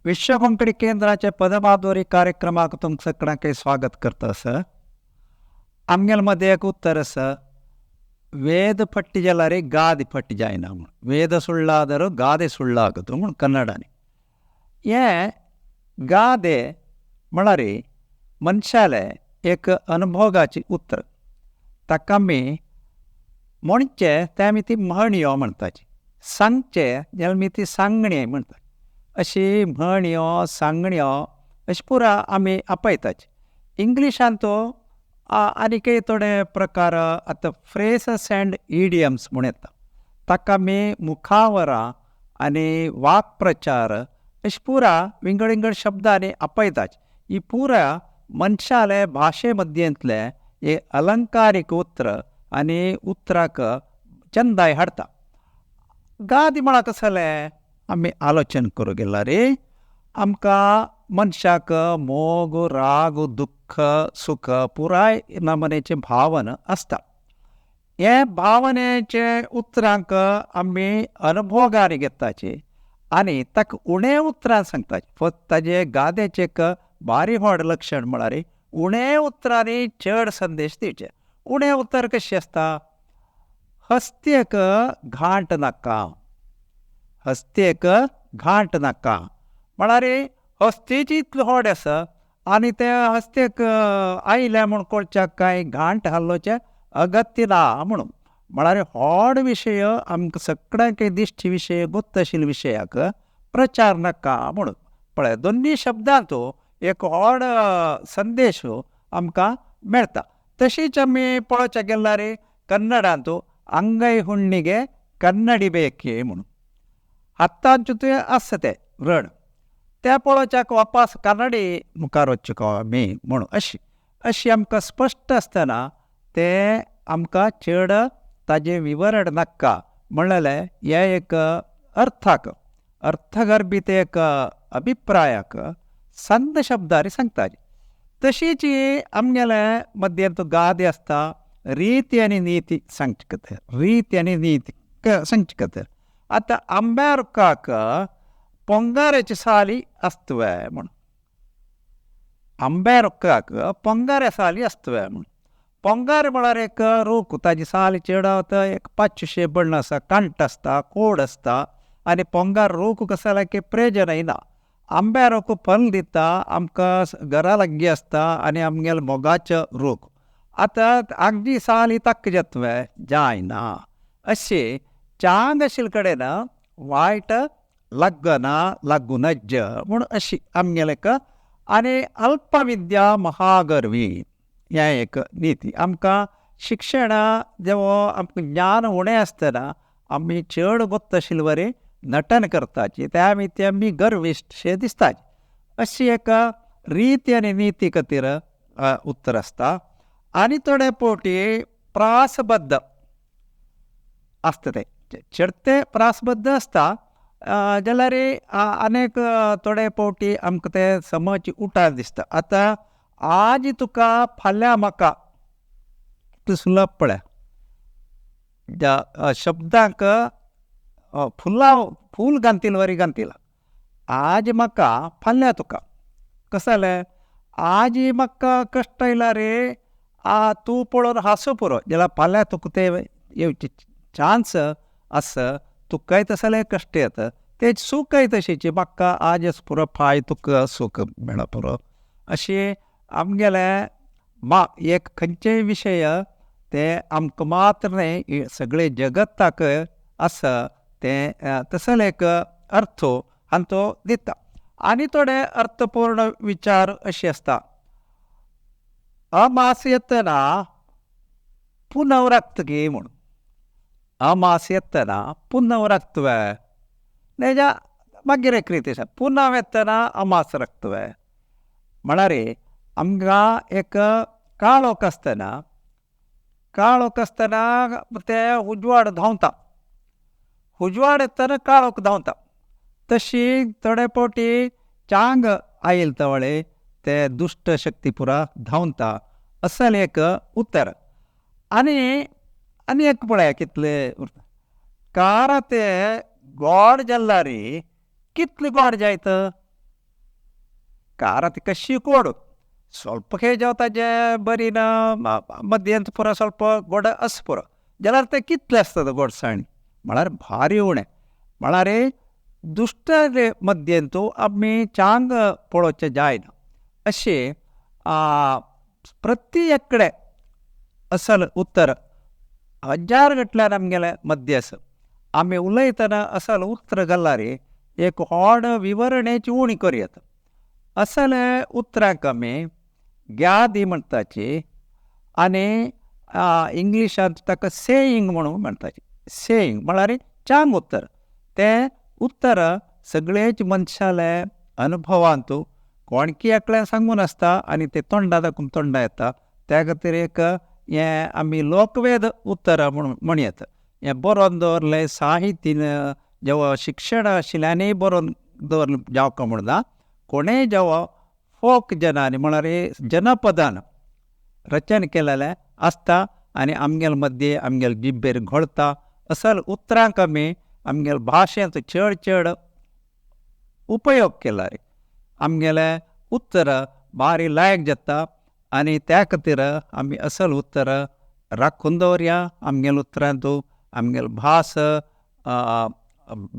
विश्व कोंकणी केंद्राचे पदमाधुरी कार्यक्रमाक तुमकां सगळ्यांक स्वागत करता आसा. आमगेले मदें एक उत्तर आसा, ವೇದ ಪಟ್ಟಿ ಜಲಾರಿ ಗಾದೆ ಪಟ್ಟಿ ಜಾಯಿನ म्हूण. ವೇದ ಸುಳ್ಳಾದರೂ ಗಾದೆ ಸುಳ್ಳಾಗದು म्हूण कन्नडांनी. हें गादे म्हळ्यार मनशालें एक अनुभोगाचें उतर. ताका आमी म्हणचें तें आमी ती म्हणयो म्हणटाची, सांगचें जाल्यार आमी ती सांगणें म्हणटात. अशी म्हणयो सांगण्यो अशें पुरा आमी आपयताची. इंग्लिशांत तो आनीकय थोडे प्रकार आतां फ्रेसस अँड इडियम्स म्हूण येता. ताका आमी मुखावरां आनी वाक्प्रचार अशें पुरा विंगड विंगड शब्दांनी आपयतात. ही पुरा मनशाले भाशे मद्येंतलें एक अलंकारीक उतर आनी उतराक चंदाय हाडटा. गादी म्हळ्यार कशें जालें आमी आलोचन करूंक गेल्यार आमकां मनशाक मोग, राग, दुख्ख, सुख पुराय नमनेचें भावना आसता. हे भावनेचे उतरांक आमी अनुभोगार घेताची आनी ताका उणें उतरां सांगताची. फक्त ताजे गाद्याचें एक बारीक व्हड लक्षण म्हळ्यार उणें उतरांनी चड संदेश दिवचे. उणें उतर कशें आसता, हस्तेक घांट नाका, हस्तेक घांट नाका म्हळ्यार हस्तीची इतली व्हड आसा आनी ते हस्तेक आयल्या म्हूण कोळच्याक कांय घांट हालोवचें अगत्य ना म्हणून. म्हळ्यार व्हड विशय आमकां सगळ्यांक दिश्टी विशय गुप्त आशिल्ल्या विशयाक प्रचार नाका म्हणून. पळय दोनूय शब्दांत एक व्हड संदेश आमकां मेळटा. तशीच आमी पळोवच्या गेल्यार कन्नडांत अंगै हुण्णिगे कन्नडी बेके म्हणून आतांचें तें आसा तें रण त्या पळोवच्याक वापास कन्नडी मुखार वचचें आमी म्हणून अशी अशी आमकां स्पश्ट आसतना तें आमकां चड ताजें विवरण नाका म्हणलेलें हें एक अर्थाक अर्थगर्भीत एक अभिप्रायाक संद शब्दांनी सांगता. तशीच आमगेले मद्येंत गादे आसता, रीती आनी निती सांगचे खातीर, रीती आनी निती सांगचे खातीर. आतां आंब्या रुखाक पोंगाराची साली आसतवे म्हूण, आंब्या रुखाक पोंगारा साली आसतवे म्हूण. पोंगार म्हळ्यार एक रूख, ताजी साली चड एक पांचशे बण्ण आसा, कांट आसता, कोड आसता आनी पोंगार रूख कसो जाल्यार की प्रयोजनय ना. आंब्या रूख फल दिता, आमकां घरा लागीं आसता आनी आमगेले मोगाचो रूख. आतां आगजी साली ताक्क जातवे जायना. अशें चांग आशिल्ले कडेन वायट लागना, लागूं नज म्हूण अशी आमगेलें एक. आनी अल्पविद्या महागर्वी हें एक निती. आमकां शिक्षण जेवो आमकां ज्ञान उणें आसतना आमी चड गोत्त आशिल्ले वरी नटन करताची, त्या आमी ते आमी गर्विश्ट दिसताची. अशी एक रीती आनी निती खातीर उत्तर आसता. आनी थोडे फावटी प्रासबद्ध आसता, तें चडते प्रासबद्ध आसता जाल्यार अनेक थोडे फावटी आमकां तें समज उठार दिसता. आतां आज तुका फाल्यां म्हाका कितलें सुलभ पळय, शब्दांक फुलां फूल घालतील वरी घालतील. आज म्हाका फाल्यां तुका कशें जालें, आज म्हाका कश्ट आयला रे तूं पळोवन हांसूं पुरो, जाल्यार फाल्यां तुका तें येवचे चान्स आसा, तुकाय तशें जाल्यार कश्ट येता, तें सूखय तशेंच म्हाका आज पुरो फाय तुका सूख मेळो पुरो. अशें आमगेलें मा एक खंयचेय विशय ते आमकां मात्र न्हय सगळे जगताक आसा तें तसो एक अर्थ आनी तो दिता. आनी थोडे अर्थपूर्ण विचार अशे आसता, अमास येतना पुनव राखतगी म्हूण, अमास येतना पुनव राखतवे नेजा मागीर एक रीत आसा, पुनव येतना अमास राखतवे म्हळ्यार आमकां एक काळोख आसतना, काळोख आसतना ते उजवाड धांवता, उजवाड येतना काळोख धांवता. तशी थोडे फावटी चांग आयल तवळे ते दुश्ट शक्ती पुरा धांवता असलें एक उतर. आनी आनी एक पळया कितले उरता, कारा ते गोड जाल्यार कितले गोड जायत. ಕಾರ तिका शिकोवडू ಸ್ವಲ್ಪ खेजाव ताजे बरी ना मद्यंत पुरो ಸ್ವಲ್ಪ गोड आस पुरो जाल्यार तें कितलें आसता गोडसाणी म्हळ्यार भारी उणें. म्हळ्यार दुश्ट मद्यंतू आमी चांग पळोवचें जायना. अशें प्रति एकडें असल उत्तर हजार गटल्यान आमगेलें मद्य आसा. आमी उलयतना असल उतर घाल्यार एक व्हड विवरणेची उणी करूं येता. असले उतरांक आमी ग्यादी म्हणटाची आनी इंग्लिशांत ताका सेयींग म्हणून म्हणटाची. सेयींग म्हळ्यार चांग उत्तर. तें उत्तर सगळेच मनशाले अनुभवांतू कोणकी एकल्यान सांगून आसता आनी तें तोंडा दाखून तोंडा येता. त्या खातीर एक हें आमी लोकवेद उत्तर म्हणून म्हणू येता. हें बरोवन दवरलें साहित्यीन जेवा शिक्षण आशिल्ल्यांनीय बरोवन दवरलें जावका म्हूण ना, कोणेय जेवा फोक जनांनी म्हळ्यार जनपदान रचन केलेलें आसता आनी आमगेले मद्दे आमगेले जिब्बेर घोळटा. असल उतरांक आमी आमगेले भाशेंत चड चड उपयोग केला रे आमगेलें उत्तर बारी लायक जाता आनी त्या खातीर आमी असल उत्तर राखून दवरया. आमगेले उतरांतू आमगेले भास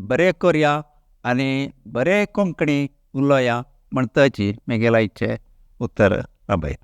बरें करया आनी बरें कोंकणी उलोवया म्हणटाची म्हगेलें आयचें उत्तर. आबय.